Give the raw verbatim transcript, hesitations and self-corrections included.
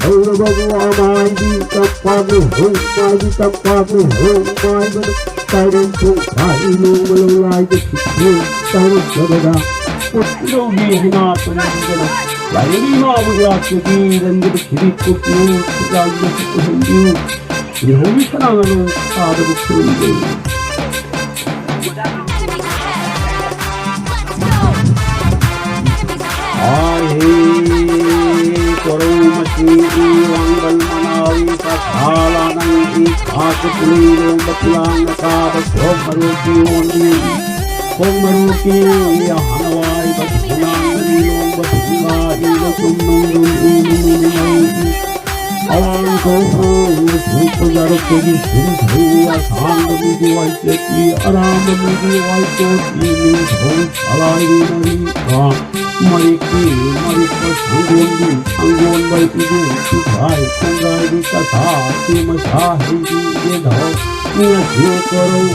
ꯍꯧꯔꯕ ꯃꯥꯏꯕꯤ ꯇꯝꯄꯥꯛꯅ ꯍꯧ ꯃꯥꯏꯕꯤ ꯇꯝꯄꯥꯛꯅ ꯍꯧ ꯃꯥꯏꯕꯅ ꯇꯥꯏꯕꯪ ꯄꯨꯡꯐꯥ ꯏꯂꯨ ꯃꯂꯧ ꯂꯥꯏꯗ ꯈꯤꯠꯇꯦ ꯇꯥꯏꯕꯪ ꯆꯕꯗ ꯄꯨꯠꯂꯧꯒꯤ ꯍꯩꯅꯥ ꯇꯨꯝꯗꯅ ꯂꯥꯏꯔꯦꯝꯕꯤ ꯃꯥꯕꯨ ꯌꯥꯠꯆꯕꯤ ꯔꯟꯒꯗ ꯈꯤꯔꯤ ꯀꯨꯞꯅꯨ ꯈꯨꯠꯂꯥꯏꯗ ꯈꯨꯠ ꯄꯨꯍꯟꯕꯤꯌꯨ꯫ ꯏꯍꯧꯃꯤ ꯁꯅꯥꯃꯍꯤ ꯇꯥꯗꯕ ꯈꯨꯔꯨꯝꯖꯩ꯫ ꯍꯥꯏ ꯍꯦ ꯀꯣꯔꯧ ꯃꯆꯤ ꯏ ꯋꯥꯡꯕꯜ ꯃꯅꯥꯎ ꯏ ꯀꯊꯥ ꯂꯥꯅꯪ ꯏ ꯈꯥꯁꯨ ꯄꯨꯂꯤ ꯂꯣꯡꯕ ꯄꯨꯂꯥꯡꯅ ꯀꯥꯕ ꯈꯣꯛ ꯃꯔꯨꯀꯤ ꯑꯣꯟꯕꯤ ꯈꯣꯛ ꯃꯔꯨꯀꯤ ꯍꯅꯋꯥꯏꯕ ꯈꯨꯅꯥꯡ ꯃꯔꯤ ꯂꯣꯡꯕ ꯊꯨꯡꯒꯥ ꯏꯕ ꯆꯨꯝꯅꯨꯡ ꯂꯨꯝ ꯏ ꯅꯨꯡ ꯅꯨꯡ ꯏ ꯑꯋꯥꯡ ꯈꯣꯡ ꯁꯨꯛꯄ ꯌꯥꯔꯛꯄꯒꯤ ꯁꯤꯟꯊꯧ ꯑꯁꯥꯡꯕ ꯃꯤꯒꯤ ꯋꯥꯏꯆꯦꯠꯄꯤ ꯑꯔꯥꯝꯕ ꯃꯤꯒꯤ ꯋꯥꯏꯆꯦꯠꯄꯤ ꯅꯤꯡꯊꯧ ꯁꯂꯥꯏꯒꯤ ꯃꯔꯤ ꯀꯥ ꯃꯔꯤꯛꯀꯤ ꯃꯔꯤꯛꯄ ꯁꯪꯒꯣꯟꯕꯤ ꯁꯪꯒꯣꯟꯕ ꯏꯕꯦꯟ ꯁꯤꯐꯥꯏ ꯁꯪꯒꯥꯏꯒꯤ ꯀꯊꯥ ꯁꯦꯝꯃ ꯁꯥ ꯍꯩꯕꯤ ꯌꯦꯟꯙꯧ ꯉꯁꯤ ꯀꯣꯔꯧ